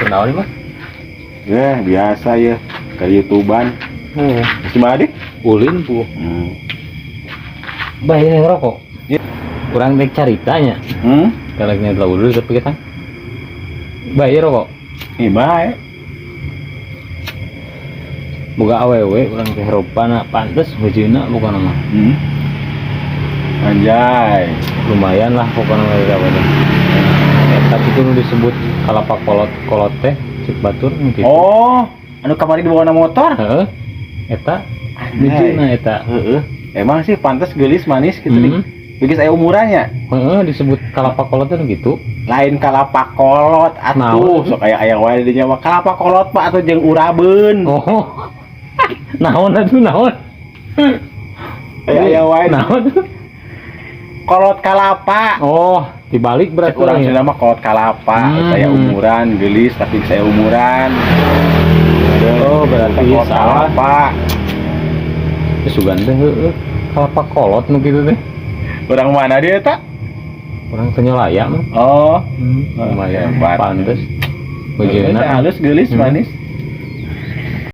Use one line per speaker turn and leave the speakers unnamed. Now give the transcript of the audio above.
Kunaon mah?
Ya, biasa ya. Ke YouTubean.
Oh,
Si Madi?
Ulin bu. Bah, ini ngerokok.
Iya.
Kurang dek caritanya. Kalaknya telah dulu tapi kita. Bah, iya rokok.
Ih, bae.
Boga awewe urang teh rupana pantes hujina bukan mah.
Anjay.
Lumayan lah pokoknya mah eta teh. Eta itu nu disebut kalapa kolot kolot teh cek batur nu kitu.
Oh, anu kamari dibawa na motor.
Heeh. Eta
Anjay.
hujina eta.
Heeh. Emang sih pantas geulis manis gitu nih. Bikin saya umurannya.
Heeh, disebut kalapa kolot teh nu kitu.
Lain kalapa kolot atuh.
Naon?
Sok aya aya wae di dinya mah kalapa kolot pak atuh jeung urabeun.
Oh. Naon atuh naon?
Aya aya wae.
Naon tuh?
Kolot kalapa.
Oh, dibalik berarti
Cek urang
orang ya?
Sunda mah kolot kalapa, saya umuran geulis tapi saya umuran.
Oh, berarti
kolot
salah.
Kalapa.
Ya, sugan teh heueuh. Kalapa kolot nu kitu teh.
Orang mana dia tak?
Urang Tenjolaya mah.
Oh,
Lumayan
hebat.
Pantes.
Heeh,
Hujina.
halus geulis manis.